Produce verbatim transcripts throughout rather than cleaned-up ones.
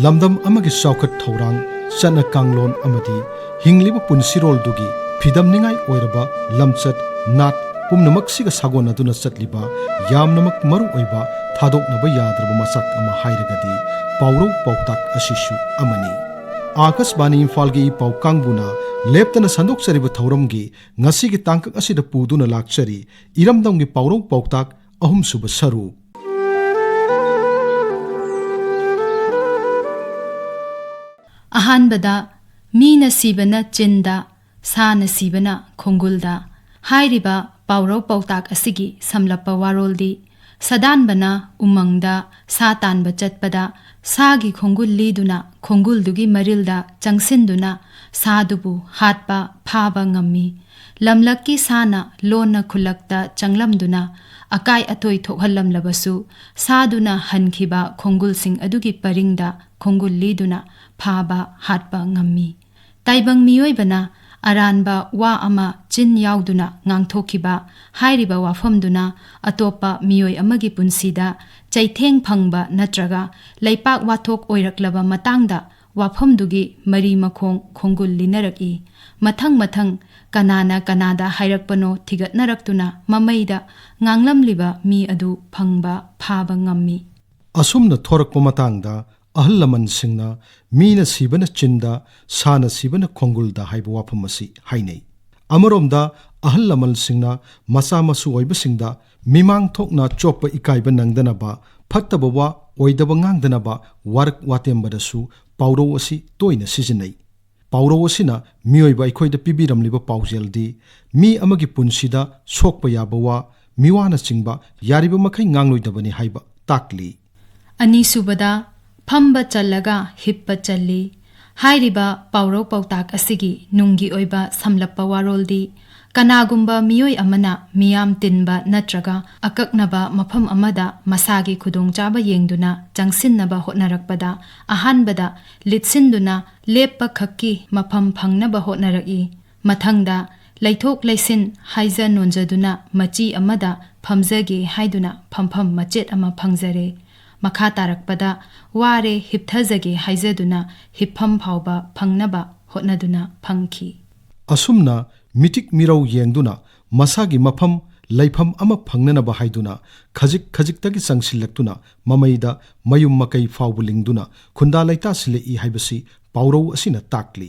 ꯂꯝꯗꯝ ꯑꯃꯒꯤ ꯆꯥꯎꯈꯠ ꯊꯧꯔꯥꯡ, ꯆꯠꯅ ꯀꯥꯡꯂꯣꯟ ꯑꯃꯗꯤ ꯍꯤꯡꯂꯤꯕ ꯄꯨꯟꯁꯤꯔꯣꯜꯗꯨꯒꯤ ꯐꯤꯗꯝꯅꯤꯉꯥꯏ ꯑꯣꯏꯔꯕ ꯂꯝꯆꯠ ꯅꯥꯠ ꯄꯨꯝꯅꯃꯛꯁꯤꯒ ꯁꯥꯒꯣꯟꯅꯗꯨꯅ ꯆꯠꯂꯤꯕ ꯌꯥꯝꯅꯃꯛ ꯃꯔꯨ ꯑꯣꯏꯕ ꯊꯥꯗꯣꯛꯅꯕ ꯌꯥꯗ꯭ꯔꯕ ꯃꯆꯥꯛ ꯑꯃ ꯍꯥꯏꯔꯒꯗꯤ ꯄꯥꯎꯔꯧ ꯄꯥꯎꯇꯥꯛ ꯑꯁꯤꯁꯨ ꯑꯃꯅꯤ꯫ ꯑꯥꯀꯥꯁꯕꯥꯅꯤ ꯏꯝꯐꯥꯜꯒꯤ ꯏ ꯄꯥꯎ ꯀꯥꯡꯕꯨꯅ ꯂꯦꯞꯇꯅ ꯁꯟꯗꯣꯛꯆꯔꯤꯕ ꯊꯧꯔꯝꯒꯤ ꯉꯁꯤꯒꯤ ꯇꯥꯡꯀꯛ ꯑꯁꯤꯗ ꯄꯨꯗꯨꯅ ꯂꯥꯛꯆꯔꯤ ꯏꯔꯝꯗꯝꯒꯤ ꯄꯥꯎꯔꯧ ꯄꯥꯎꯇꯥꯛ ꯑꯍꯨꯝꯁꯨꯕ ꯁꯔꯨꯛ꯫ ꯑꯍꯥꯟꯕꯗ, "ꯃꯤꯅ ꯁꯤꯕꯅ ꯆꯤꯟꯗ, ꯁꯥꯅ ꯁꯤꯕꯅ ꯈꯣꯡꯒꯨꯜꯗ" ꯍꯥꯏꯔꯤꯕ ꯄꯥꯎꯔꯧ ꯄꯥꯎꯇꯥꯛ ꯑꯁꯤꯒꯤ ꯁꯝꯂꯞꯄ ꯋꯥꯔꯣꯜꯗꯤ, ꯁꯥꯗꯥꯟꯕꯅ ꯎꯃꯪꯗ ꯁꯥ ꯇꯥꯟꯕ ꯆꯠꯄꯗ, ꯁꯥꯒꯤ ꯈꯣꯡꯒꯨꯜ ꯂꯤꯗꯨꯅ ꯈꯣꯡꯒꯨꯜꯗꯨꯒꯤ ꯃꯔꯤꯜꯗ ꯆꯪꯁꯤꯟꯗꯨꯅ ꯁꯥꯗꯨꯕꯨ ꯍꯥꯠꯄ ꯐꯥꯕ ꯉꯝꯃꯤ꯫ ꯂꯝꯂꯛꯀꯤ ꯁꯥꯅ ꯂꯣꯟꯅ ꯈꯨꯜꯂꯛꯇ ꯆꯪꯂꯝꯗꯨꯅ ꯑꯀꯥꯏ ꯑꯇꯣꯏ ꯊꯣꯛꯍꯜꯂꯝꯂꯕꯁꯨ, ꯁꯥꯗꯨꯅ ꯍꯟꯈꯤꯕ ꯈꯣꯡꯒꯨꯜꯁꯤꯡ ꯑꯗꯨꯒꯤ ꯄꯔꯤꯡꯗ ꯈꯣꯡꯒꯨꯜ ꯂꯤꯗꯨꯅ ꯐꯥꯕ ꯍꯥꯠꯄ ꯉꯝꯃꯤ꯫ ꯇꯥꯏꯕꯪ ꯃꯤꯑꯣꯏꯕꯅ ꯑꯔꯥꯟꯕ ꯋꯥ ꯑꯃ ꯆꯤꯟ ꯌꯥꯎꯗꯨꯅ ꯉꯥꯡꯊꯣꯛꯈꯤꯕ ꯍꯥꯏꯔꯤꯕ ꯋꯥꯐꯝꯗꯨꯅ ꯑꯇꯣꯞꯄ ꯃꯤꯑꯣꯏ ꯑꯃꯒꯤ ꯄꯨꯟꯁꯤꯗ ꯆꯩꯊꯦꯡ ꯐꯪꯕ ꯅꯠꯇ꯭ꯔꯒ ꯂꯩꯄꯥꯛ ꯋꯥꯊꯣꯛ ꯑꯣꯏꯔꯛꯂꯕ ꯃꯇꯥꯡꯗ ꯋꯥꯐꯝꯗꯨꯒꯤ ꯃꯔꯤ ꯃꯈꯣꯡ ꯈꯣꯡꯒꯨꯜ ꯂꯤꯅꯔꯛꯏ꯫ ꯃꯊꯪ ꯃꯊꯪ ꯀꯅꯥꯅ ꯀꯅꯥꯗ ꯍꯥꯏꯔꯛꯄꯅꯣ ꯊꯤꯒꯠꯅꯔꯛꯇꯨꯅ ꯃꯃꯩꯗ ꯉꯥꯡꯂꯝꯂꯤꯕ ꯃꯤ ꯑꯗꯨ ꯐꯪꯕ ꯐꯥꯕ ꯉꯝꯃꯤ꯫ ꯑꯁꯨꯝꯅ ꯊꯣꯔꯛꯄ ꯃꯇꯥꯡꯗ ꯑꯍꯜ ꯂꯃꯟꯁꯤꯡꯅ "ꯃꯤꯅ ꯁꯤꯕꯅ ꯆꯤꯟꯗ, ꯁꯥꯅ ꯁꯤꯕꯅ ꯈꯣꯡꯒꯨꯜꯗ" ꯍꯥꯏꯕ ꯋꯥꯐꯝ ꯑꯁꯤ ꯍꯥꯏꯅꯩ꯫ ꯑꯃꯔꯣꯝꯗ, ꯑꯍꯜ ꯂꯃꯟꯁꯤꯡꯅ ꯃꯆꯥ ꯃꯁꯨ ꯑꯣꯏꯕꯁꯤꯡꯗ ꯃꯤꯃꯥꯡ ꯊꯣꯛꯅ ꯆꯣꯞꯄ ꯏꯀꯥꯏꯕ ꯅꯪꯗꯅꯕ, ꯐꯠꯇꯕ ꯋꯥ ꯑꯣꯏꯗꯕ ꯉꯥꯡꯗꯅꯕ ꯋꯥꯔꯛ ꯋꯥꯇꯦꯝꯕꯗꯁꯨ ꯄꯥꯎꯔꯧ ꯑꯁꯤ ꯇꯣꯏꯅ ꯁꯤꯖꯤꯟꯅꯩ꯫ ꯄꯥꯎꯔꯧ ꯑꯁꯤꯅ ꯃꯤꯑꯣꯏꯕ ꯑꯩꯈꯣꯏꯗ ꯄꯤꯕꯤꯔꯝꯂꯤꯕ ꯄꯥꯎꯖꯦꯜꯗꯤ ꯃꯤ ꯑꯃꯒꯤ ꯄꯨꯟꯁꯤꯗ ꯁꯣꯛꯄ ꯌꯥꯕ ꯋꯥ, ꯃꯤꯋꯥꯅꯆꯤꯡꯕ ꯌꯥꯔꯤꯕ ꯃꯈꯩ ꯉꯥꯡꯂꯣꯏꯗꯕꯅꯤ ꯍꯥꯏꯕ ꯇꯥꯛꯂꯤ꯫ ꯑꯅꯤꯁꯨꯕꯗ, "ꯐꯝꯕ ꯆꯜꯂꯒ ꯍꯤꯞꯄ ꯆꯜꯂꯤ" ꯍꯥꯏꯔꯤꯕ ꯄꯥꯎꯔꯧ ꯄꯥꯎꯇꯥꯛ ꯑꯁꯤꯒꯤ ꯅꯨꯡꯒꯤ ꯑꯣꯏꯕ ꯁꯝꯂꯞꯄ ꯋꯥꯔꯣꯜꯗꯤ, ꯀꯅꯥꯒꯨꯝꯕ ꯃꯤꯑꯣꯏ ꯑꯃꯅ ꯃꯤꯌꯥꯝ ꯇꯤꯟꯕ ꯅꯠꯇ꯭ꯔꯒ ꯑꯀꯛꯅꯕ ꯃꯐꯝ ꯑꯃꯗ ꯃꯁꯥꯒꯤ ꯈꯨꯗꯣꯡꯆꯥꯕ ꯌꯦꯡꯗꯨꯅ ꯆꯪꯁꯤꯟꯅꯕ ꯍꯣꯠꯅꯔꯛꯄꯗ, ꯑꯍꯥꯟꯕꯗ ꯂꯤꯠꯁꯤꯟꯗꯨꯅ ꯂꯦꯞꯄ ꯈꯛꯀꯤ ꯃꯐꯝ ꯐꯪꯅꯕ ꯍꯣꯠꯅꯔꯛꯏ꯫ ꯃꯊꯪꯗ, ꯂꯩꯊꯣꯛ ꯂꯩꯁꯤꯟ ꯍꯥꯏꯖ ꯅꯣꯟꯖꯗꯨꯅ ꯃꯆꯤ ꯑꯃꯗ ꯐꯝꯖꯒꯦ ꯍꯥꯏꯗꯨꯅ ꯐꯝꯐꯝ ꯃꯆꯦꯠ ꯑꯃ ꯐꯪꯖꯔꯦ꯫ ꯃꯈꯥ ꯇꯥꯔꯛꯄꯗ ꯋꯥꯔꯦ, ꯍꯤꯞꯊꯖꯒꯦ ꯍꯥꯏꯖꯗꯨꯅ ꯍꯤꯞꯐꯝ ꯐꯥꯎꯕ ꯐꯪꯅꯕ ꯍꯣꯠꯅꯗꯨꯅ ꯐꯪꯈꯤ꯫ ꯑꯁꯨꯝꯅ ꯃꯤꯇꯤꯛ ꯃꯤꯔꯧ ꯌꯦꯡꯗꯨꯅ ꯃꯁꯥꯒꯤ ꯃꯐꯝ ꯂꯩꯐꯝ ꯑꯃ ꯐꯪꯅꯅꯕ ꯍꯥꯏꯗꯨꯅ ꯈꯖꯤꯛ ꯈꯖꯤꯛꯇꯒꯤ ꯆꯪꯁꯤꯜꯂꯛꯇꯨꯅ ꯃꯃꯩꯗ ꯃꯌꯨꯝ ꯃꯀꯩ ꯐꯥꯎꯕ ꯂꯤꯡꯗꯨꯅ ꯈꯨꯟꯗꯥ ꯂꯩꯇꯥꯁꯤꯜꯂꯛꯏ ꯍꯥꯏꯕꯁꯤ ꯄꯥꯎꯔꯧ ꯑꯁꯤꯅ ꯇꯥꯛꯂꯤ꯫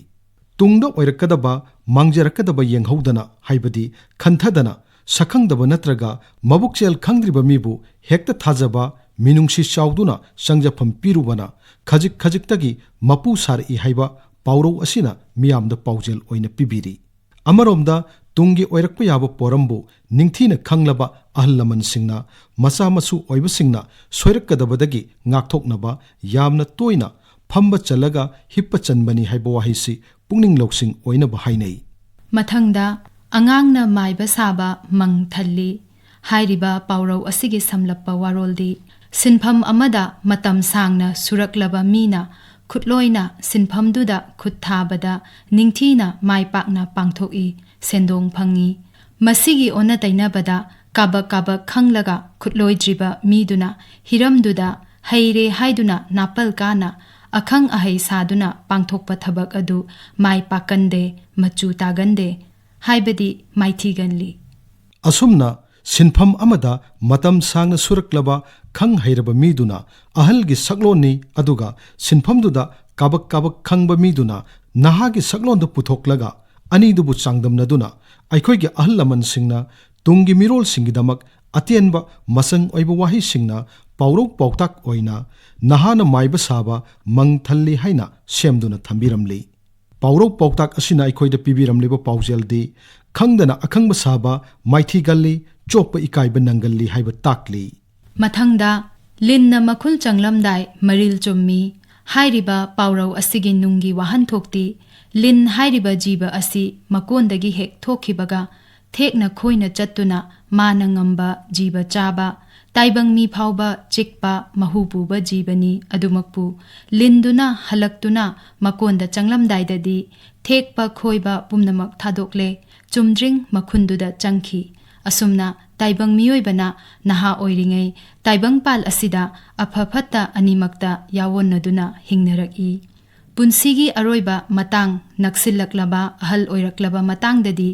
ꯇꯨꯡꯗ ꯑꯣꯏꯔꯛꯀꯗꯕ, ꯃꯥꯡꯖꯔꯛꯀꯗꯕ ꯌꯦꯡꯍꯧꯗꯅ, ꯍꯥꯏꯕꯗꯤ ꯈꯟꯊꯗꯅ, ꯁꯛꯈꯪꯗꯕ ꯅꯠꯇ꯭ꯔꯒ ꯃꯕꯨꯛꯆꯦꯜ ꯈꯪꯗ꯭ꯔꯤꯕ ꯃꯤꯕꯨ ꯍꯦꯛꯇ ꯊꯥꯖꯕ, ꯃꯤꯅꯨꯡꯁꯤ ꯆꯥꯎꯗꯨꯅ ꯆꯪꯖꯐꯝ ꯄꯤꯔꯨꯕꯅ ꯈꯖꯤꯛ ꯈꯖꯤꯛꯇꯒꯤ ꯃꯄꯨ ꯁꯥꯔꯛꯏ ꯍꯥꯏꯕ ꯄꯥꯎꯔꯧ ꯑꯁꯤꯅ ꯃꯤꯌꯥꯝꯗ ꯄꯥꯎꯖꯦꯜ ꯑꯣꯏꯅ ꯄꯤꯕꯤꯔꯤ꯫ ꯑꯃꯔꯣꯝꯗ ꯇꯨꯡꯒꯤ ꯑꯣꯏꯔꯛꯄ ꯌꯥꯕ ꯄꯣꯔꯝꯕꯨ ꯅꯤꯡꯊꯤꯅ ꯈꯪꯂꯕ ꯑꯍꯜ ꯂꯃꯟꯁꯤꯡꯅ ꯃꯆꯥ ꯃꯁꯨ ꯑꯣꯏꯕꯁꯤꯡꯅ ꯁꯣꯏꯔꯛꯀꯗꯕꯗꯒꯤ ꯉꯥꯛꯊꯣꯛꯅꯕ ꯌꯥꯝꯅ ꯇꯣꯏꯅ "ꯐꯝꯕ ꯆꯜꯂꯒ ꯍꯤꯞꯄ ꯆꯟꯕꯅꯤ" ꯍꯥꯏꯕ ꯋꯥꯍꯩꯁꯤ ꯄꯨꯛꯅꯤꯡ ꯂꯧꯁꯤꯡ ꯑꯣꯏꯅꯕ ꯍꯥꯏꯅꯩ꯫ ꯃꯊꯪꯗ, "ꯑꯉꯥꯡꯅ ꯃꯥꯏꯕ ꯁꯥꯕ ꯃꯪ ꯊꯜꯂꯤ" ꯍꯥꯏꯔꯤꯕ ꯄꯥꯎꯔꯧ ꯑꯁꯤꯒꯤ ꯁꯝꯂꯞꯄ ꯋꯥꯔꯣꯜꯗꯤ, ꯁꯤꯟꯐꯝ ꯑꯃꯗ ꯃꯇꯝ ꯁꯥꯡꯅ ꯁꯨꯔꯛꯂꯕ ꯃꯤꯅ ꯈꯨꯠꯂꯣꯏꯅ ꯁꯤꯟꯐꯝꯗꯨꯗ ꯈꯨꯠ ꯊꯥꯕꯗ ꯅꯤꯡꯊꯤꯅ ꯃꯥꯏ ꯄꯥꯛꯅ ꯄꯥꯡꯊꯣꯛꯏ, ꯁꯦꯟꯗꯣꯡ ꯐꯪꯏ꯫ ꯃꯁꯤꯒꯤ ꯑꯣꯟꯅ ꯇꯩꯅꯕꯗ, ꯀꯥꯕꯛ ꯀꯥꯕꯛ ꯈꯪꯂꯒ ꯈꯨꯠꯂꯣꯏꯗ꯭ꯔꯤꯕ ꯃꯤꯗꯨꯅ ꯍꯤꯔꯝꯗꯨꯗ ꯍꯩꯔꯦ ꯍꯥꯏꯗꯨꯅ ꯅꯥꯄꯜ ꯀꯥꯅ ꯑꯈꯪ ꯑꯍꯩ ꯁꯥꯗꯨꯅ ꯄꯥꯡꯊꯣꯛꯄ ꯊꯕꯛ ꯑꯗꯨ ꯃꯥꯏ ꯄꯥꯛꯀꯟꯗꯦ, ꯃꯆꯨ ꯇꯥꯒꯟꯗꯦ, ꯍꯥꯏꯕꯗꯤ ꯃꯥꯏꯊꯤꯒꯜꯂꯤ꯫ ꯑꯁꯨꯝꯅ ꯁꯤꯟꯐꯝ ꯑꯃꯗ ꯃꯇꯝ ꯁꯥꯡꯅ ꯁꯨꯔꯛꯂꯕ ꯈꯪ ꯍꯩꯔꯕ ꯃꯤꯗꯨꯅ ꯑꯍꯜꯒꯤ ꯁꯛꯂꯣꯟꯅꯤ, ꯑꯗꯨꯒ ꯁꯤꯟꯐꯝꯗꯨꯗ ꯀꯥꯕꯛ ꯀꯥꯕꯛ ꯈꯪꯕ ꯃꯤꯗꯨꯅ ꯅꯍꯥꯒꯤ ꯁꯛꯂꯣꯟꯗ ꯄꯨꯊꯣꯛꯂꯒ, ꯑꯅꯤꯗꯨꯕꯨ ꯆꯥꯡꯗꯝꯅꯗꯨꯅ ꯑꯩꯈꯣꯏꯒꯤ ꯑꯍꯜ ꯂꯃꯟꯁꯤꯡꯅ ꯇꯨꯡꯒꯤ ꯃꯤꯔꯣꯜꯁꯤꯡꯒꯤꯗꯃꯛ ꯑꯇꯦꯟꯕ ꯃꯆꯪ ꯑꯣꯏꯕ ꯋꯥꯍꯩꯁꯤꯡꯅ ꯄꯥꯎꯔꯧ ꯄꯥꯎꯇꯥꯛ ꯑꯣꯏꯅ "ꯅꯍꯥꯅ ꯃꯥꯏꯕ ꯁꯥꯕ ꯃꯪ ꯊꯜꯂꯤ" ꯍꯥꯏꯅ ꯁꯦꯝꯗꯨꯅ ꯊꯝꯕꯤꯔꯝꯂꯤ꯫ ꯄꯥꯎꯔꯧ ꯄꯥꯎꯇꯥꯛ ꯑꯁꯤꯅ ꯑꯩꯈꯣꯏꯗ ꯄꯤꯕꯤꯔꯝꯂꯤꯕ ꯄꯥꯎꯖꯦꯜꯗꯤ, ꯈꯪꯗꯅ ꯑꯈꯪꯕ ꯁꯥꯕ ꯃꯥꯏꯊꯤꯒꯜꯂꯤ, ꯆꯣꯞꯄ ꯏꯀꯥꯏꯕ ꯅꯪꯒꯜꯂꯤ ꯍꯥꯏꯕ ꯇꯥꯛꯂꯤ꯫ ꯃꯊꯪꯗ, "ꯂꯤꯟꯅ ꯃꯈꯨꯜ ꯆꯪꯂꯝꯗꯥꯏ ꯃꯔꯤꯜ ꯆꯨꯝꯃꯤ" ꯍꯥꯏꯔꯤꯕ ꯄꯥꯎꯔꯧ ꯑꯁꯤꯒꯤ ꯅꯨꯡꯒꯤ ꯋꯥꯍꯟꯊꯣꯛꯇꯤ, ꯂꯤꯟ ꯍꯥꯏꯔꯤꯕ ꯖꯤꯕ ꯑꯁꯤ ꯃꯀꯣꯟꯗꯒꯤ ꯍꯦꯛ ꯊꯣꯛꯈꯤꯕꯒ ꯊꯦꯛꯅ ꯈꯣꯏꯅ ꯆꯠꯇꯨꯅ ꯃꯥꯅ ꯉꯝꯕ ꯖꯤꯕ ꯆꯥꯕ, ꯇꯥꯏꯕꯪ ꯃꯤ ꯐꯥꯎꯕ ꯆꯤꯛꯄ ꯃꯍꯨ ꯄꯨꯕ ꯖꯤꯕꯅꯤ꯫ ꯑꯗꯨꯃꯛꯄꯨ, ꯂꯤꯟꯗꯨꯅ ꯍꯜꯂꯛꯇꯨꯅ ꯃꯀꯣꯟꯗ ꯆꯪꯂꯝꯗꯥꯏꯗꯗꯤ ꯊꯦꯛꯄ ꯈꯣꯏꯕ ꯄꯨꯝꯅꯃꯛ ꯊꯥꯗꯣꯛꯂꯦ, ꯆꯨꯝꯗ꯭ꯔꯤꯡ ꯃꯈꯨꯟꯗꯨꯗ ꯆꯪꯈꯤ꯫ ꯑꯁꯨꯝꯅ ꯇꯥꯏꯕꯪ ꯃꯤꯑꯣꯏꯕꯅ ꯅꯍꯥ ꯑꯣꯏꯔꯤꯉꯩ ꯇꯥꯏꯕꯪꯄꯥꯜ ꯑꯁꯤꯗ ꯑꯐ ꯐꯠꯇ ꯑꯅꯤꯃꯛꯇ ꯌꯥꯑꯣꯟꯅꯗꯨꯅ ꯍꯤꯡꯅꯔꯛꯏ꯫ ꯄꯨꯟꯁꯤꯒꯤ ꯑꯔꯣꯏꯕ ꯃꯇꯥꯡ ꯅꯛꯁꯤꯜꯂꯛꯂꯕ, ꯑꯍꯜ ꯑꯣꯏꯔꯛꯂꯕ ꯃꯇꯥꯡꯗꯗꯤ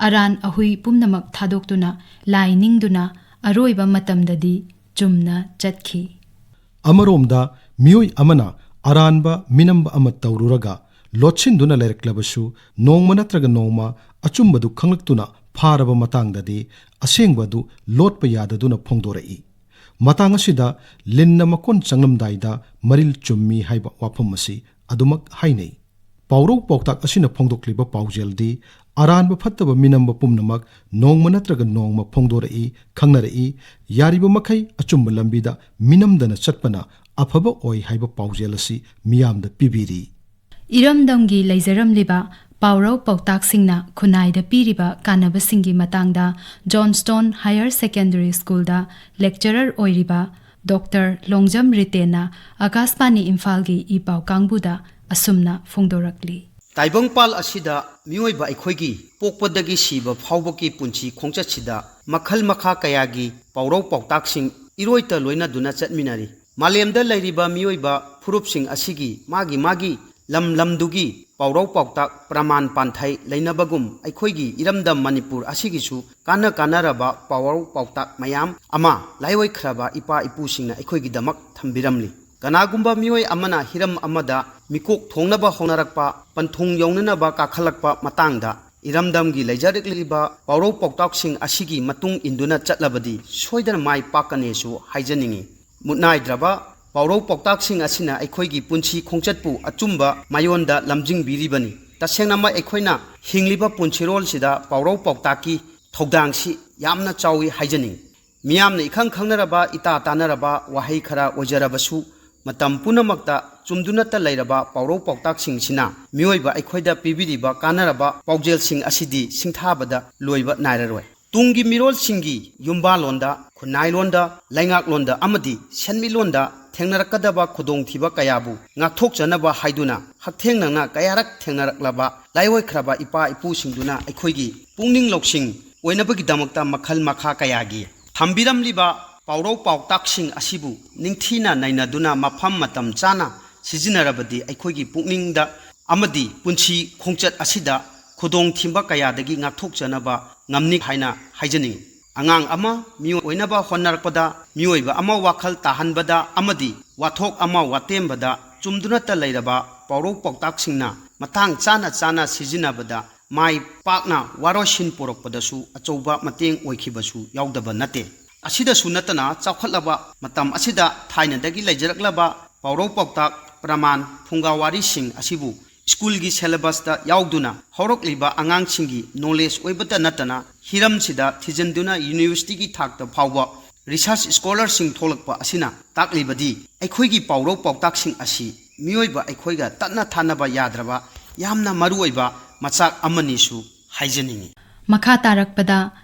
ꯑꯔꯥꯟ ꯑꯍꯨꯏ ꯄꯨꯝꯅꯃꯛ ꯊꯥꯗꯣꯛꯇꯨꯅ ꯂꯥꯏ ꯅꯤꯡꯗꯨꯅ ꯑꯔꯣꯏꯕ ꯃꯇꯝꯗꯗꯤ ꯆꯨꯝꯅ ꯆꯠꯈꯤ꯫ ꯑꯃꯔꯣꯝꯗ, ꯃꯤꯑꯣꯏ ꯑꯃꯅ ꯑꯔꯥꯟꯕ ꯃꯤꯅꯝꯕ ꯑꯃ ꯇꯧꯔꯨꯔꯒ ꯂꯣꯠꯁꯤꯟꯗꯨꯅ ꯂꯩꯔꯛꯂꯕꯁꯨ, ꯅꯣꯡꯃ ꯅꯠꯇ꯭ꯔꯒ ꯅꯣꯡꯃ ꯑꯆꯨꯝꯕꯗꯨ ꯈꯪꯂꯛꯇꯨꯅ ꯐꯥꯔꯕ ꯃꯇꯥꯡꯗꯗꯤ ꯑꯁꯦꯡꯕ ꯑꯗꯨ ꯂꯣꯠꯄ ꯌꯥꯗꯗꯨꯅ ꯐꯣꯡꯗꯣꯔꯛꯏ꯫ ꯃꯇꯥꯡ ꯑꯁꯤꯗ ꯂꯤꯟꯅ ꯃꯀꯣꯟ ꯆꯪꯂꯝꯗꯥꯏꯗ ꯃꯔꯤꯜ ꯆꯨꯝꯃꯤ ꯍꯥꯏꯕ ꯋꯥꯐꯝ ꯑꯁꯤ ꯑꯗꯨꯃꯛ ꯍꯥꯏꯅꯩ꯫ ꯄꯥꯎꯔꯧ ꯄꯥꯎꯇꯥꯛ ꯑꯁꯤꯅ ꯐꯣꯡꯗꯣꯛꯂꯤꯕ ꯄꯥꯎꯖꯦꯜꯗꯤ ꯑꯔꯥꯟꯕ ꯐꯠꯇꯕ ꯃꯤꯅꯝꯕ ꯄꯨꯝꯅꯃꯛ ꯅꯣꯡꯃ ꯅꯠꯇ꯭ꯔꯒ ꯅꯣꯡꯃ ꯐꯣꯡꯗꯣꯔꯛꯏ, ꯈꯪꯅꯔꯛꯏ꯫ ꯌꯥꯔꯤꯕ ꯃꯈꯩ ꯑꯆꯨꯝꯕ ꯂꯝꯕꯤꯗ ꯃꯤꯅꯝꯗꯅ ꯆꯠꯄꯅ ꯑꯐꯕ ꯑꯣꯏ ꯍꯥꯏꯕ ꯄꯥꯎꯖꯦꯜ ꯑꯁꯤ ꯃꯤꯌꯥꯝꯗ ꯄꯤꯕꯤꯔꯤ꯫ ꯏꯔꯝꯗꯝꯒꯤ ꯂꯩꯖꯔꯝꯂꯤꯕ ꯄꯥꯎꯔꯧ ꯄꯥꯎꯇꯥꯛꯁꯤꯡꯅ ꯈꯨꯟꯅꯥꯏꯗ ꯄꯤꯔꯤꯕ ꯀꯥꯟꯅꯕꯁꯤꯡꯒꯤ ꯃꯇꯥꯡꯗ ꯖꯣꯟꯁꯇꯣꯟ ꯍꯥꯌꯔ ꯁꯦꯀꯦꯟꯗꯔꯤ ꯁ꯭ꯀꯨꯜꯗ ꯂꯦꯛꯆꯔꯔ ꯑꯣꯏꯔꯤꯕ ꯗꯣꯛꯇꯔ ꯂꯣꯡꯖꯝ ꯔꯤꯇꯦꯟꯅ ꯑꯀꯥꯁꯕꯥꯅꯤ ꯏꯝꯐꯥꯜꯒꯤ ꯏ ꯄꯥꯎ ꯀꯥꯡꯕꯨꯗ ꯑꯁꯨꯝꯅ ꯐꯣꯡꯗꯣꯔꯛꯂꯤ꯫ ꯇꯥꯏꯕꯪꯄꯥꯜ ꯑꯁꯤꯗ ꯃꯤꯑꯣꯏꯕ ꯑꯩꯈꯣꯏꯒꯤ ꯄꯣꯛꯄꯗꯒꯤ ꯁꯤꯕ ꯐꯥꯎꯕꯒꯤ ꯄꯨꯟꯁꯤ ꯈꯣꯡꯆꯠꯁꯤꯗ ꯃꯈꯜ ꯃꯈꯥ ꯀꯌꯥꯒꯤ ꯄꯥꯎꯔꯧ ꯄꯥꯎꯇꯥꯛꯁꯤꯡ ꯏꯔꯣꯏꯇ ꯂꯣꯏꯅꯗꯨꯅ ꯆꯠꯃꯤꯟꯅꯔꯤ꯫ ꯃꯥꯂꯦꯝꯗ ꯂꯩꯔꯤꯕ ꯃꯤꯑꯣꯏꯕ ꯐꯨꯔꯨꯞꯁꯤꯡ ꯑꯁꯤꯒꯤ ꯃꯥꯒꯤ ꯃꯥꯒꯤ ꯂꯝ ꯂꯝꯗꯨꯒꯤ ꯄꯥꯎꯔꯧ ꯄꯥꯎꯇꯥꯛ ꯄ꯭ꯔꯃꯥꯟ ꯄꯥꯟꯊꯩ ꯂꯩꯅꯕꯒꯨꯝ, ꯑꯩꯈꯣꯏꯒꯤ ꯏꯔꯝꯗꯝ ꯃꯅꯤꯄꯨꯔ ꯑꯁꯤꯒꯤꯁꯨ ꯀꯥꯟꯅ ꯀꯥꯟꯅꯔꯕ ꯄꯥꯎꯔꯧ ꯄꯥꯎꯇꯥꯛ ꯃꯌꯥꯝ ꯑꯃ ꯂꯥꯏꯑꯣꯏꯈ꯭ꯔꯕ ꯏꯄꯥ ꯏꯄꯨꯁꯤꯡꯅ ꯑꯩꯈꯣꯏꯒꯤꯗꯃꯛ ꯊꯝꯕꯤꯔꯝꯂꯤ꯫ ꯀꯅꯥꯒꯨꯝꯕ ꯃꯤꯑꯣꯏ ꯑꯃꯅ ꯍꯤꯔꯝ ꯑꯃꯗ ꯃꯤꯀꯣꯛ ꯊꯣꯡꯅꯕ ꯍꯣꯠꯅꯔꯛꯄ, ꯄꯟꯊꯨꯡ ꯌꯧꯅꯅꯕ ꯀꯥꯈꯠꯂꯛꯄ ꯃꯇꯥꯡꯗ ꯏꯔꯝꯗꯝꯒꯤ ꯂꯩꯖꯔꯛꯂꯤꯕ ꯄꯥꯎꯔꯧ ꯄꯥꯎꯇꯥꯛꯁꯤꯡ ꯑꯁꯤꯒꯤ ꯃꯇꯨꯡ ꯏꯟꯗꯨꯅ ꯆꯠꯂꯕꯗꯤ ꯁꯣꯏꯗꯅ ꯃꯥꯏ ꯄꯥꯛꯀꯅꯤꯁꯨ ꯍꯥꯏꯖꯅꯤꯡꯏ꯫ ꯃꯨꯠꯅꯥꯏꯗ꯭ꯔꯕ ꯄꯥꯎꯔꯧ ꯄꯥꯎꯇꯥꯛꯁꯤꯡ ꯑꯁꯤꯅ ꯑꯩꯈꯣꯏꯒꯤ ꯄꯨꯟꯁꯤ ꯈꯣꯡꯆꯠꯄꯨ ꯑꯆꯨꯝꯕ ꯃꯥꯏꯑꯣꯟꯗ ꯂꯝꯖꯤꯡꯕꯤꯔꯤꯕꯅꯤ꯫ ꯇꯁꯦꯡꯅꯃꯛ ꯑꯩꯈꯣꯏꯅ ꯍꯤꯡꯂꯤꯕ ꯄꯨꯟꯁꯤꯔꯣꯜꯁꯤꯗ ꯄꯥꯎꯔꯧ ꯄꯥꯎꯇꯥꯛꯀꯤ ꯊꯧꯗꯥꯡꯁꯤ ꯌꯥꯝꯅ ꯆꯥꯎꯏ ꯍꯥꯏꯖꯅꯤꯡꯏ꯫ ꯃꯤꯌꯥꯝꯅ ꯏꯈꯪ ꯈꯪꯅꯔꯕ, ꯏꯇꯥ ꯇꯥꯅꯔꯕ ꯋꯥꯍꯩ ꯈꯔ ꯑꯣꯏꯖꯔꯕꯁꯨ, ꯃꯇꯝ ꯄꯨꯝꯅꯃꯛꯇ ꯆꯨꯝꯗꯨꯅꯇ ꯂꯩꯔꯕ ꯄꯥꯎꯔꯧ ꯄꯥꯎꯇꯥꯛꯁꯤꯡꯁꯤꯅ ꯃꯤꯑꯣꯏꯕ ꯑꯩꯈꯣꯏꯗ ꯄꯤꯕꯤꯔꯤꯕ ꯀꯥꯟꯅꯔꯕ ꯄꯥꯎꯖꯦꯜꯁꯤꯡ ꯑꯁꯤꯗꯤ ꯁꯤꯡꯊꯥꯕꯗ ꯂꯣꯏꯕ ꯅꯥꯏꯔꯔꯣꯏ꯫ ꯇꯨꯡꯒꯤ ꯃꯤꯔꯣꯜꯁꯤꯡꯒꯤ ꯌꯨꯝꯕꯥꯜꯂꯣꯟꯗ, ꯈꯨꯟꯅꯥꯏꯂꯣꯟꯗ, ꯂꯩꯉꯥꯛꯂꯣꯟꯗ ꯑꯃꯗꯤ ꯁꯦꯟꯃꯤꯠꯂꯣꯟꯗ ꯊꯦꯡꯅꯔꯛꯀꯗꯕ ꯈꯨꯗꯣꯡꯊꯤꯕ ꯀꯌꯥꯕꯨ ꯉꯥꯛꯊꯣꯛꯆꯅꯕ ꯍꯥꯏꯗꯨꯅ ꯍꯛꯊꯦꯡꯅꯅ ꯀꯌꯥꯔꯛ ꯊꯦꯡꯅꯔꯛꯂꯕ ꯂꯥꯏꯑꯣꯏꯈ꯭ꯔꯕ ꯏꯄꯥ ꯏꯄꯨꯁꯤꯡꯗꯨꯅ ꯑꯩꯈꯣꯏꯒꯤ ꯄꯨꯛꯅꯤꯡ ꯂꯧꯁꯤꯡ ꯑꯣꯏꯅꯕꯒꯤꯗꯃꯛꯇ ꯃꯈꯜ ꯃꯈꯥ ꯀꯌꯥꯒꯤ ꯊꯝꯕꯤꯔꯝꯂꯤꯕ ꯄꯥꯎꯔꯧ ꯄꯥꯎꯇꯥꯛꯁꯤꯡ ꯑꯁꯤꯕꯨ ꯅꯤꯡꯊꯤꯅ ꯅꯩꯅꯗꯨꯅ ꯃꯐꯝ ꯃꯇꯝ ꯆꯥꯅ ꯁꯤꯖꯤꯟꯅꯔꯕꯗꯤ ꯑꯩꯈꯣꯏꯒꯤ ꯄꯨꯛꯅꯤꯡꯗ ꯑꯃꯗꯤ ꯄꯨꯟꯁꯤ ꯈꯣꯡꯆꯠ ꯑꯁꯤꯗ ꯈꯨꯗꯣꯡꯊꯤꯕ ꯀꯌꯥꯗꯒꯤ ꯉꯥꯛꯊꯣꯛꯆꯅꯕ ꯉꯝꯅꯤ ꯍꯥꯏꯅ ꯍꯥꯏꯖꯅꯤꯡꯏ꯫ ꯑꯉꯥꯡ ꯑꯃ ꯃꯤꯑꯣꯏ ꯑꯣꯏꯅꯕ ꯍꯣꯠꯅꯔꯛꯄꯗ ꯃꯤꯑꯣꯏꯕ ꯑꯃ ꯋꯥꯈꯜ ꯇꯥꯍꯟꯕꯗ ꯑꯃꯗꯤ ꯋꯥꯊꯣꯛ ꯑꯃ ꯋꯥꯇꯦꯝꯕꯗ ꯆꯨꯝꯗꯨꯅꯇ ꯂꯩꯔꯕ ꯄꯥꯎꯔꯧ ꯄꯥꯎꯇꯥꯛꯁꯤꯡꯅ ꯃꯇꯥꯡ ꯆꯥꯅ ꯆꯥꯅ ꯁꯤꯖꯤꯟꯅꯕꯗ ꯃꯥꯏ ꯄꯥꯛꯅ ꯋꯥꯔꯣꯏꯁꯤꯟ ꯄꯨꯔꯛꯄꯗꯁꯨ ꯑꯆꯧꯕ ꯃꯇꯦꯡ ꯑꯣꯏꯈꯤꯕꯁꯨ ꯌꯥꯎꯗꯕ ꯅꯠꯇꯦ꯫ ꯑꯁꯤꯗꯁꯨ ꯅꯠꯇꯅ ꯆꯥꯎꯈꯠꯂꯕ ꯃꯇꯝ ꯑꯁꯤꯗ ꯊꯥꯏꯅꯗꯒꯤ ꯂꯩꯖꯔꯛꯂꯕ ꯄꯥꯎꯔꯧ ꯄꯥꯎꯇꯥꯛ, ꯄ꯭ꯔꯃꯥꯟ, ꯐꯨꯡꯒꯥ ꯋꯥꯔꯤꯁꯤꯡ ꯑꯁꯤꯕꯨ ꯁ꯭ꯀꯨꯜꯒꯤ ꯁꯦꯂꯦꯕꯁꯇ ꯌꯥꯎꯗꯨꯅ ꯍꯧꯔꯛꯂꯤꯕ ꯑꯉꯥꯡꯁꯤꯡꯒꯤ ꯅꯣꯂꯦꯖ ꯑꯣꯏꯕꯇ ꯅꯠꯇꯅ ꯍꯤꯔꯝꯁꯤꯗ ꯊꯤꯖꯤꯟꯗꯨꯅ ꯌꯨꯅꯤꯚꯔꯁꯤꯇꯤꯒꯤ ꯊꯥꯛꯇ ꯐꯥꯎꯕ ꯔꯤꯁꯔꯆ ꯁ꯭ꯀꯣꯂꯔꯁꯤꯡ ꯊꯣꯛꯂꯛꯄ ꯑꯁꯤꯅ ꯇꯥꯛꯂꯤꯕꯗꯤ ꯑꯩꯈꯣꯏꯒꯤ ꯄꯥꯎꯔꯧ ꯄꯥꯎꯇꯥꯛꯁꯤꯡ ꯑꯁꯤ ꯃꯤꯑꯣꯏꯕ ꯑꯩꯈꯣꯏꯒ ꯇꯠꯅ ꯊꯥꯅꯕ ꯌꯥꯗ꯭ꯔꯕ ꯌꯥꯝꯅ ꯃꯔꯨꯑꯣꯏꯕ ꯃꯆꯥꯛ ꯑꯃꯅꯤꯁꯨ ꯍꯥꯏꯖꯅꯤꯡꯏ꯫ ꯃꯈꯥ ꯇꯥꯔꯛꯄꯗ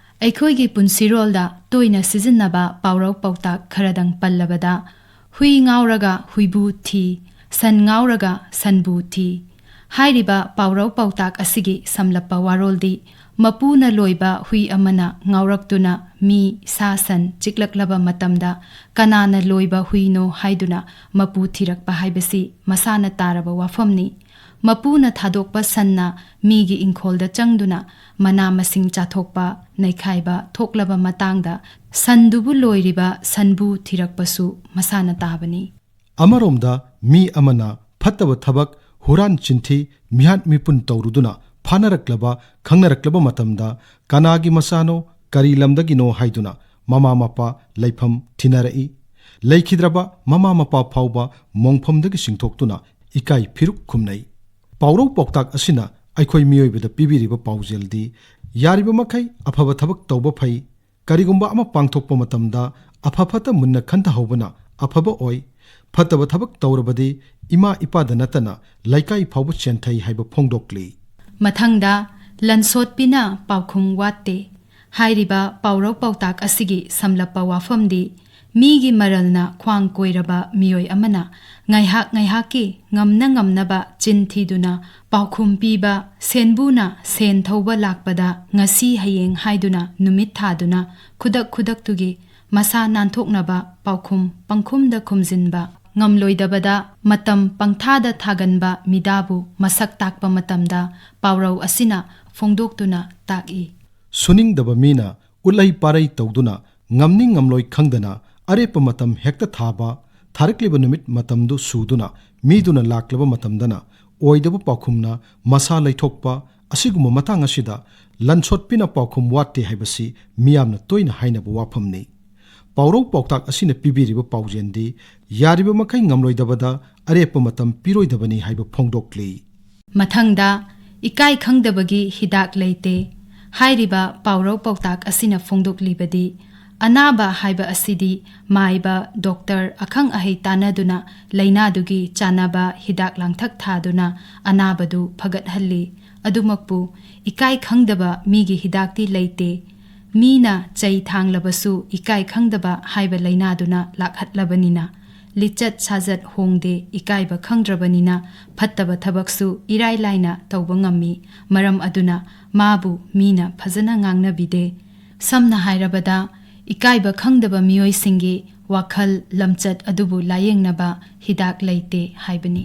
ꯑꯩꯈꯣꯏꯒꯤ ꯄꯨꯟꯁꯤꯔꯣꯜꯗ ꯇꯣꯏꯅ ꯁꯤꯖꯤꯟꯅꯕ ꯄꯥꯎꯔꯧ ꯄꯥꯎꯇꯥꯛ ꯈꯔꯗꯪ ꯄꯜꯂꯕꯗ, "ꯍꯨꯏ ꯉꯥꯎꯔꯒ ꯍꯨꯏꯕꯨ ꯊꯤ, ꯁꯟ ꯉꯥꯎꯔꯒ ꯁꯟꯕꯨ ꯊꯤ" ꯍꯥꯏꯔꯤꯕ ꯄꯥꯎꯔꯧ ꯄꯥꯎꯇꯥꯛ ꯑꯁꯤꯒꯤ ꯁꯝꯂꯞꯄ ꯋꯥꯔꯣꯜꯗꯤ, ꯃꯄꯨꯅ ꯂꯣꯏꯕ ꯍꯨꯏ ꯑꯃꯅ ꯉꯥꯎꯔꯛꯇꯨꯅ ꯃꯤ, ꯁꯥ ꯁꯟ ꯆꯤꯛꯂꯛꯂꯕ ꯃꯇꯝꯗ ꯀꯅꯥꯅ ꯂꯣꯏꯕ ꯍꯨꯏꯅꯣ ꯍꯥꯏꯗꯨꯅ ꯃꯄꯨ ꯊꯤꯔꯛꯄ ꯍꯥꯏꯕꯁꯤ ꯃꯁꯥꯅ ꯇꯥꯔꯕ ꯋꯥꯐꯝꯅꯤ꯫ ꯃꯄꯨꯅ ꯊꯥꯗꯣꯛꯄ ꯁꯟꯅ ꯃꯤꯒꯤ ꯏꯪꯈꯣꯜꯗ ꯆꯪꯗꯨꯅ ꯃꯅꯥ ꯃꯁꯤꯡ ꯆꯥꯊꯣꯛꯄ, ꯅꯩꯈꯥꯏꯕ ꯊꯣꯛꯂꯕ ꯃꯇꯥꯡꯗ ꯁꯟꯗꯨꯕꯨ ꯂꯣꯏꯔꯤꯕ ꯁꯟꯕꯨ ꯊꯤꯔꯛꯄꯁꯨ ꯃꯁꯥꯅ ꯇꯥꯕꯅꯤ꯫ ꯑꯃꯔꯣꯝꯗ ꯃꯤ ꯑꯃꯅ ꯐꯠꯇꯕ ꯊꯕꯛ, ꯍꯨꯔꯥꯟ ꯆꯤꯟꯊꯤ, ꯃꯤꯍꯥꯠ ꯃꯤꯄꯨꯟ ꯇꯧꯔꯨꯗꯨꯅ ꯐꯥꯅꯔꯛꯂꯕ, ꯈꯪꯅꯔꯛꯂꯕ ꯃꯇꯝꯗ ꯀꯅꯥꯒꯤ ꯃꯆꯥꯅꯣ, ꯀꯔꯤ ꯂꯝꯗꯒꯤꯅꯣ ꯍꯥꯏꯗꯨꯅ ꯃꯃꯥ ꯃꯄꯥ ꯂꯩꯐꯝ ꯊꯤꯅꯔꯛꯏ꯫ ꯂꯩꯈꯤꯗ꯭ꯔꯕ ꯃꯃꯥ ꯃꯄꯥ ꯐꯥꯎꯕ ꯃꯣꯡꯐꯝꯗꯒꯤ ꯆꯤꯡꯊꯣꯛꯇꯨꯅ ꯏꯀꯥꯏ ꯐꯤꯔꯨꯛ ꯈꯨꯝꯅꯩ꯫ ꯄꯥꯎꯔꯧ ꯄꯥꯎꯇꯥꯛ ꯑꯁꯤꯅ ꯑꯩꯈꯣꯏ ꯃꯤꯑꯣꯏꯕꯗ ꯄꯤꯕꯤꯔꯤꯕ ꯄꯥꯎꯖꯦꯜꯗꯤ, ꯌꯥꯔꯤꯕ ꯃꯈꯩ ꯑꯐꯕ ꯊꯕꯛ ꯇꯧꯕ ꯐꯩ, ꯀꯔꯤꯒꯨꯝꯕ ꯑꯃ ꯄꯥꯡꯊꯣꯛꯄ ꯃꯇꯝꯗ ꯑꯐ ꯐꯠꯇ ꯃꯨꯟꯅ ꯈꯟꯊꯍꯧꯕꯅ ꯑꯐꯕ ꯑꯣꯏ꯫ ꯐꯠꯇꯕ ꯊꯕꯛ ꯇꯧꯔꯕꯗꯤ ꯏꯃꯥ ꯏꯄꯥꯗ ꯅꯠꯇꯅ ꯂꯩꯀꯥꯏ ꯐꯥꯎꯕ ꯆꯦꯟꯊꯩ ꯍꯥꯏꯕ ꯐꯣꯡꯗꯣꯛꯂꯤ꯫ ꯃꯊꯪꯗ, "ꯂꯟꯁꯣꯠꯄꯤꯅ ꯄꯥꯎꯈꯨꯝ ꯋꯥꯠꯇꯦ" ꯍꯥꯏꯔꯤꯕ ꯄꯥꯎꯔꯧ ꯄꯥꯎꯇꯥꯛ ꯑꯁꯤꯒꯤ ꯁꯝꯂꯞꯄ ꯋꯥꯐꯝꯗꯤ, ꯃꯤꯒꯤ ꯃꯔꯜꯅ ꯈ꯭ꯋꯥꯡ ꯀꯣꯏꯔꯕ ꯃꯤꯑꯣꯏ ꯑꯃꯅ ꯉꯥꯏꯍꯥꯛ ꯉꯥꯏꯍꯥꯛꯀꯤ ꯉꯝꯅ ꯉꯝꯅꯕ ꯆꯤꯟ ꯊꯤꯗꯨꯅ ꯄꯥꯎꯈꯨꯝ ꯄꯤꯕ, ꯁꯦꯟꯕꯨꯅ ꯁꯦꯟ ꯊꯧꯕ ꯂꯥꯛꯄꯗ ꯉꯁꯤ ꯍꯌꯦꯡ ꯍꯥꯏꯗꯨꯅ ꯅꯨꯃꯤꯠ ꯊꯥꯗꯨꯅ ꯈꯨꯗꯛ ꯈꯨꯗꯛꯇꯨꯒꯤ ꯃꯁꯥ ꯅꯥꯟꯊꯣꯛꯅꯕ ꯄꯥꯎꯈꯨꯝ ꯄꯪꯈꯨꯝꯗ ꯈꯨꯝꯖꯤꯟꯕ, ꯉꯝꯂꯣꯏꯗꯕꯗ ꯃꯇꯝ ꯄꯪꯊꯥꯗ ꯊꯥꯒꯟꯕ ꯃꯤꯗꯥꯕꯨ ꯃꯁꯛ ꯇꯥꯛꯄ ꯃꯇꯝꯗ ꯄꯥꯎꯔꯧ ꯑꯁꯤꯅ ꯐꯣꯡꯗꯣꯛꯇꯨꯅ ꯇꯥꯛꯏ꯫ ꯁꯨꯅꯤꯡꯗꯕ ꯃꯤꯅ ꯎꯠꯂꯩ ꯄꯥꯔꯩ ꯇꯧꯗꯨꯅ ꯉꯝꯅꯤ ꯉꯝꯂꯣꯏ ꯈꯪꯗꯅ ꯑꯔꯦꯞꯄ ꯃꯇꯝ ꯍꯦꯛꯇ ꯊꯥꯕ, ꯊꯥꯔꯛꯂꯤꯕ ꯅꯨꯃꯤꯠ ꯃꯇꯝꯗꯨ ꯁꯨꯗꯨꯅ ꯃꯤꯗꯨꯅ ꯂꯥꯛꯂꯕ ꯃꯇꯝꯗꯅ ꯑꯣꯏꯗꯕ ꯄꯥꯎꯈꯨꯝꯅ ꯃꯁꯥ ꯂꯩꯊꯣꯛꯄ, ꯑꯁꯤꯒꯨꯝꯕ ꯃꯇꯥꯡ ꯑꯁꯤꯗ ꯂꯟꯁꯣꯠꯄꯤꯅ ꯄꯥꯎꯈꯨꯝ ꯋꯥꯠꯇꯦ ꯍꯥꯏꯕꯁꯤ ꯃꯤꯌꯥꯝꯅ ꯇꯣꯏꯅ ꯍꯥꯏꯅꯕ ꯋꯥꯐꯝꯅꯤ꯫ ꯄꯥꯎꯔꯧ ꯄꯥꯎꯇꯥꯛ ꯑꯁꯤꯅ ꯄꯤꯕꯤꯔꯤꯕ ꯄꯥꯎꯖꯦꯜꯗꯤ ꯌꯥꯔꯤꯕ ꯃꯈꯩ ꯉꯝꯂꯣꯏꯗꯕꯗ ꯑꯔꯦꯞꯄ ꯃꯇꯝ ꯄꯤꯔꯣꯏꯗꯕꯅꯤ ꯍꯥꯏꯕ ꯐꯣꯡꯗꯣꯛꯂꯤ꯫ ꯃꯊꯪꯗ, ꯏꯀꯥꯏ ꯈꯪꯗꯕꯒꯤ ꯍꯤꯗꯥꯛ ꯂꯩꯇꯦ꯫ ꯍꯥꯏꯔꯤꯕ ꯄꯥꯎꯔꯧ ꯄꯥꯎꯇꯥꯛ ꯑꯁꯤꯅ ꯐꯣꯡꯗꯣꯛꯂꯤꯕꯗꯤ, ꯑꯅꯥꯕ ꯍꯥꯏꯕ ꯑꯁꯤꯗꯤ ꯃꯥꯏꯕ, ꯗꯣꯛꯇꯔ, ꯑꯈꯪ ꯑꯍꯩ ꯇꯥꯟꯅꯗꯨꯅ ꯂꯥꯏꯅꯥꯗꯨꯒꯤ ꯆꯥꯟꯅꯕ ꯍꯤꯗꯥꯛ ꯂꯥꯡꯊꯛ ꯊꯥꯗꯨꯅ ꯑꯅꯥꯕꯗꯨ ꯐꯒꯠꯍꯜꯂꯤ꯫ ꯑꯗꯨꯃꯛꯄꯨ, ꯏꯀꯥꯏ ꯈꯪꯗꯕ ꯃꯤꯒꯤ ꯍꯤꯗꯥꯛꯇꯤ ꯂꯩꯇꯦ꯫ ꯃꯤꯅ ꯆꯩ ꯊꯥꯡꯂꯕꯁꯨ ꯏꯀꯥꯏ ꯈꯪꯗꯕ ꯍꯥꯏꯕ ꯂꯥꯏꯅꯥꯗꯨꯅ ꯂꯥꯛꯍꯠꯂꯕꯅꯤꯅ, ꯂꯤꯆꯠ ꯁꯥꯖꯠ ꯍꯣꯡꯗꯦ, ꯏꯀꯥꯏꯕ ꯈꯪꯗ꯭ꯔꯕꯅꯤꯅ ꯐꯠꯇꯕ ꯊꯕꯛꯁꯨ ꯏꯔꯥꯏ ꯂꯥꯏꯅ ꯇꯧꯕ ꯉꯝꯃꯤ꯫ ꯃꯔꯝ ꯑꯗꯨꯅ ꯃꯥꯕꯨ ꯃꯤꯅ ꯐꯖꯅ ꯉꯥꯡꯅꯕꯤꯗꯦ꯫ ꯁꯝꯅ ꯍꯥꯏꯔꯕꯗ, ꯏꯀꯥꯏꯕ ꯈꯪꯗꯕ ꯃꯤꯑꯣꯏꯁꯤꯡꯒꯤ ꯋꯥꯈꯜ ꯂꯝꯆꯠ ꯑꯗꯨꯕꯨ ꯂꯥꯌꯦꯡꯅꯕ ꯍꯤꯗꯥꯛ ꯂꯩꯇꯦ ꯍꯥꯏꯕꯅꯤ꯫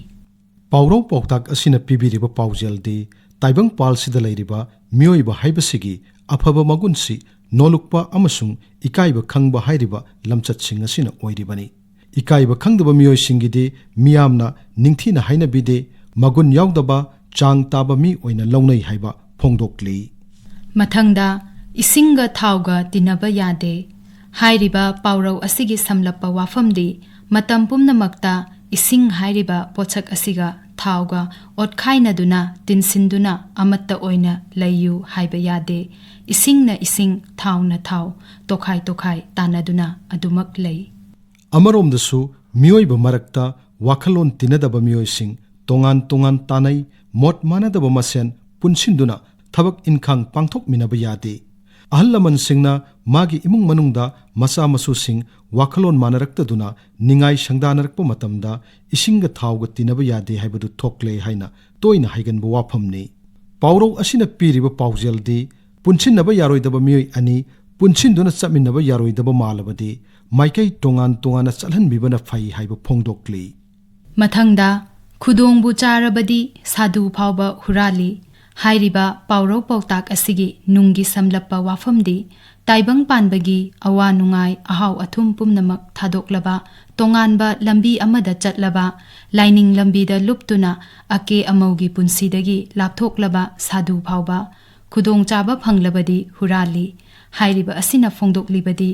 ꯄꯥꯎꯔꯧ ꯄꯥꯎꯇꯥꯛ ꯑꯁꯤꯅ ꯄꯤꯕꯤꯔꯤꯕ ꯄꯥꯎꯖꯦꯜꯗꯤ ꯇꯥꯏꯕꯪꯄꯥꯜꯁꯤꯗ ꯂꯩꯔꯤꯕ ꯃꯤꯑꯣꯏꯕ ꯍꯥꯏꯕꯁꯤꯒꯤ ꯑꯐꯕ ꯃꯒꯨꯟꯁꯤ ꯅꯣꯂꯨꯛꯄ ꯑꯃꯁꯨꯡ ꯏꯀꯥꯏꯕ ꯈꯪꯕ ꯍꯥꯏꯔꯤꯕ ꯂꯝꯆꯠꯁꯤꯡ ꯑꯁꯤꯅ ꯑꯣꯏꯔꯤꯕꯅꯤ꯫ ꯏꯀꯥꯏꯕ ꯈꯪꯗꯕ ꯃꯤꯑꯣꯏꯁꯤꯡꯒꯤꯗꯤ ꯃꯤꯌꯥꯝꯅ ꯅꯤꯡꯊꯤꯅ ꯍꯥꯏꯅꯕꯤꯗꯦ, ꯃꯒꯨꯟ ꯌꯥꯎꯗꯕ, ꯆꯥꯡ ꯇꯥꯕ ꯃꯤ ꯑꯣꯏꯅ ꯂꯧꯅꯩ ꯍꯥꯏꯕ ꯐꯣꯡꯗꯣꯛꯂꯤ꯫ ꯃꯊꯪꯗ, ꯏꯁꯤꯡꯒ ꯊꯥꯎꯒ ꯇꯤꯟꯅꯕ ꯌꯥꯗꯦ꯫ ꯍꯥꯏꯔꯤꯕ ꯄꯥꯎꯔꯧ ꯑꯁꯤꯒꯤ ꯁꯝꯂꯞꯄ ꯋꯥꯐꯝꯗꯤ, ꯃꯇꯝ ꯄꯨꯝꯅꯃꯛꯇ ꯏꯁꯤꯡ ꯍꯥꯏꯔꯤꯕ ꯄꯣꯠꯁꯛ ꯑꯁꯤꯒ ꯊꯥꯎꯒ ꯑꯣꯠꯈꯥꯏꯅꯗꯨꯅ, ꯇꯤꯟꯁꯤꯟꯗꯨꯅ ꯑꯃꯠꯇ ꯑꯣꯏꯅ ꯂꯩꯌꯨ ꯍꯥꯏꯕ ꯌꯥꯗꯦ꯫ ꯏꯁꯤꯡꯅ ꯏꯁꯤꯡ, ꯊꯥꯎꯅ ꯊꯥꯎ, ꯇꯣꯈꯥꯏ ꯇꯣꯈꯥꯏ ꯇꯥꯟꯅꯗꯨꯅ ꯑꯗꯨꯃꯛ ꯂꯩ꯫ ꯑꯃꯔꯣꯝꯗꯁꯨ, ꯃꯤꯑꯣꯏꯕ ꯃꯔꯛꯇ ꯋꯥꯈꯜꯂꯣꯟ ꯇꯤꯟꯅꯗꯕ ꯃꯤꯑꯣꯏꯁꯤꯡ ꯇꯣꯉꯥꯟ ꯇꯣꯉꯥꯟ ꯇꯥꯅꯩ, ꯃꯣꯠ ꯃꯥꯟꯅꯗꯕ ꯃꯁꯦꯟ ꯄꯨꯟꯁꯤꯟꯗꯨꯅ ꯊꯕꯛ ꯏꯟꯈꯥꯡ ꯄꯥꯡꯊꯣꯛꯃꯤꯟꯅꯕ ꯌꯥꯗꯦ꯫ ꯑꯍꯜ ꯂꯃꯟꯁꯤꯡꯅ ꯃꯥꯒꯤ ꯏꯃꯨꯡ ꯃꯅꯨꯡꯗ ꯃꯆꯥ ꯃꯁꯨꯁꯤꯡ ꯋꯥꯈꯜꯂꯣꯟ ꯃꯥꯟꯅꯔꯛꯇꯗꯨꯅ ꯅꯤꯡꯉꯥꯏ ꯁꯪꯗꯥꯅꯔꯛꯄ ꯃꯇꯝꯗ ꯏꯁꯤꯡꯒ ꯊꯥꯎꯒ ꯇꯤꯟꯅꯕ ꯌꯥꯗꯦ ꯍꯥꯏꯕꯗꯨ ꯊꯣꯛꯂꯦ ꯍꯥꯏꯅ ꯇꯣꯏꯅ ꯍꯥꯏꯒꯟꯕ ꯋꯥꯐꯝꯅꯤ꯫ ꯄꯥꯎꯔꯧ ꯑꯁꯤꯅ ꯄꯤꯔꯤꯕ ꯄꯥꯎꯖꯦꯜꯗꯤ, ꯄꯨꯟꯁꯤꯟꯅꯕ ꯌꯥꯔꯣꯏꯗꯕ ꯃꯤꯑꯣꯏ ꯑꯅꯤ ꯄꯨꯟꯁꯤꯟꯗꯨꯅ ꯆꯠꯃꯤꯟꯅꯕ ꯌꯥꯔꯣꯏꯗꯕ ꯃꯥꯜꯂꯕꯗꯤ ꯃꯥꯏꯀꯩ ꯇꯣꯉꯥꯟ ꯇꯣꯉꯥꯟꯅ ꯆꯠꯍꯟꯕꯤꯕꯅ ꯐꯩ ꯍꯥꯏꯕ ꯐꯣꯡꯗꯣꯛꯂꯤ꯫ ꯃꯊꯪꯗ, "ꯈꯨꯗꯣꯡꯕꯨ ꯆꯥꯔꯕꯗꯤ ꯁꯥꯗꯨ ꯐꯥꯎꯕ ꯍꯨꯔꯥꯜꯂꯤ" ꯍꯥꯏꯔꯤꯕ ꯄꯥꯎꯔꯧ ꯄꯥꯎꯇꯥꯛ ꯑꯁꯤꯒꯤ ꯅꯨꯡꯒꯤ ꯁꯝꯂꯞꯄ ꯋꯥꯐꯝꯗꯤ, ꯇꯥꯏꯕꯪ ꯄꯥꯟꯕꯒꯤ ꯑꯋꯥ ꯅꯨꯡꯉꯥꯏ, ꯑꯍꯥꯎ ꯑꯊꯨꯝ ꯄꯨꯝꯅꯃꯛ ꯊꯥꯗꯣꯛꯂꯕ, ꯇꯣꯉꯥꯟꯕ ꯂꯝꯕꯤ ꯑꯃꯗ ꯆꯠꯂꯕ, ꯂꯥꯏꯅꯤꯡ ꯂꯝꯕꯤꯗ ꯂꯨꯞꯇꯨꯅ ꯑꯀꯦ ꯑꯃꯧꯒꯤ ꯄꯨꯟꯁꯤꯗꯒꯤ ꯂꯥꯞꯊꯣꯛꯂꯕ ꯁꯥꯗꯨ ꯐꯥꯎꯕ ꯈꯨꯗꯣꯡꯆꯥꯕ ꯐꯪꯂꯕꯗꯤ ꯍꯨꯔꯥꯜꯂꯤ꯫ ꯍꯥꯏꯔꯤꯕ ꯑꯁꯤꯅ ꯐꯣꯡꯗꯣꯛꯂꯤꯕꯗꯤ,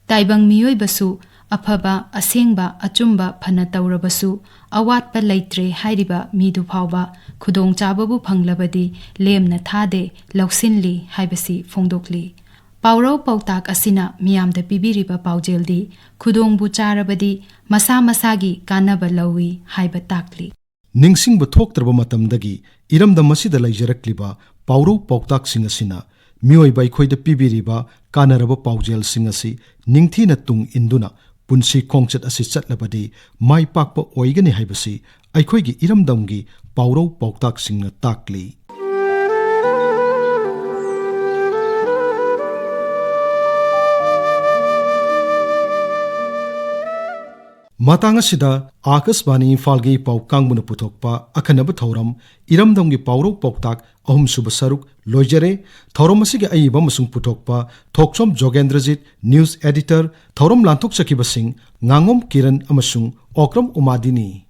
ꯇꯥꯏꯕꯪ ꯃꯤꯑꯣꯏꯕꯁꯨ ꯑꯐꯕ, ꯑꯁꯦꯡꯕ, ꯑꯆꯨꯝꯕ ꯐꯅ ꯇꯧꯔꯕꯁꯨ, ꯑꯋꯥꯠꯄ ꯂꯩꯇ꯭ꯔꯦ ꯍꯥꯏꯔꯤꯕ ꯃꯤꯗꯨ ꯐꯥꯎꯕ ꯈꯨꯗꯣꯡꯆꯥꯕꯕꯨ ꯐꯪꯂꯕꯗꯤ ꯂꯦꯝꯅ ꯊꯥꯗꯦ, ꯂꯧꯁꯤꯜꯂꯤ ꯍꯥꯏꯕꯁꯤ ꯐꯣꯡꯗꯣꯛꯂꯤ꯫ ꯄꯥꯎꯔꯧ ꯄꯥꯎꯇꯥꯛ ꯑꯁꯤꯅ ꯃꯤꯌꯥꯝꯗ ꯄꯤꯕꯤꯔꯤꯕ ꯄꯥꯎꯖꯦꯜꯗꯤ, ꯈꯨꯗꯣꯡꯕꯨ ꯆꯥꯔꯕꯗꯤ ꯃꯁꯥ ꯃꯁꯥꯒꯤ ꯀꯥꯟꯅꯕ ꯂꯧꯏ ꯍꯥꯏꯕ ꯇꯥꯛꯂꯤ꯫ ꯅꯤꯡꯁꯤꯡꯕ ꯊꯣꯛꯇ꯭ꯔꯕ ꯃꯇꯝꯗꯒꯤ ꯏꯔꯝꯗꯝ ꯑꯁꯤꯗ ꯂꯩꯖꯔꯛꯂꯤꯕ ꯄꯥꯎꯔꯧ ꯄꯥꯎꯇꯥꯛꯁꯤꯡ ꯑꯁꯤꯅ ꯃꯤꯑꯣꯏꯕ ꯑꯩꯈꯣꯏꯗ ꯄꯤꯕꯤꯔꯤꯕ ꯀꯥꯟꯅꯔꯕ ꯄꯥꯎꯖꯦꯜꯁꯤꯡ ꯑꯁꯤ ꯅꯤꯡꯊꯤꯅ ꯇꯨꯡ ꯏꯟꯗꯨꯅ ꯄꯨꯟꯁꯤ ꯈꯣꯡꯆꯠ ꯑꯁꯤ ꯆꯠꯂꯕꯗꯤ ꯃꯥꯏ ꯄꯥꯛꯄ ꯑꯣꯏꯒꯅꯤ ꯍꯥꯏꯕꯁꯤ ꯑꯩꯈꯣꯏꯒꯤ ꯏꯔꯝꯗꯝꯒꯤ ꯄꯥꯎꯔꯧ ꯄꯥꯎꯇꯥꯛꯁꯤꯡꯅ ꯇꯥꯛꯂꯤ꯫ ꯃꯇꯥꯡ ꯑꯁꯤꯗ ꯑꯥꯀꯥꯁꯕꯥꯅꯤ ꯏꯝꯐꯥꯜꯒꯤ ꯄꯥꯎ ꯀꯥꯡꯕꯨꯅ ꯄꯨꯊꯣꯛꯄ ꯑꯈꯟꯅꯕ ꯊꯧꯔꯝ ꯏꯔꯝꯗꯝꯒꯤ ꯄꯥꯎꯔꯧ ꯄꯥꯎꯇꯥꯛ ꯑꯍꯨꯝꯁꯨꯕ ꯁꯔꯨꯛ ꯂꯣꯏꯖꯔꯦ꯫ ꯊꯧꯔꯝ ꯑꯁꯤꯒꯤ ꯑꯏꯕ ꯑꯃꯁꯨꯡ ꯄꯨꯊꯣꯛꯄ ꯊꯣꯛꯆꯣꯝ ꯖꯣꯒꯦꯟꯗ꯭ꯔꯖꯤꯠ, news editor, ꯊꯧꯔꯝ ꯂꯥꯟꯊꯣꯛꯆꯈꯤꯕꯁꯤꯡ ꯉꯥꯉꯣꯝ ꯀꯤꯔꯟ ꯑꯃꯁꯨꯡ ꯑꯣꯀ꯭ꯔꯝ ꯎꯃꯥꯗꯤꯅꯤ꯫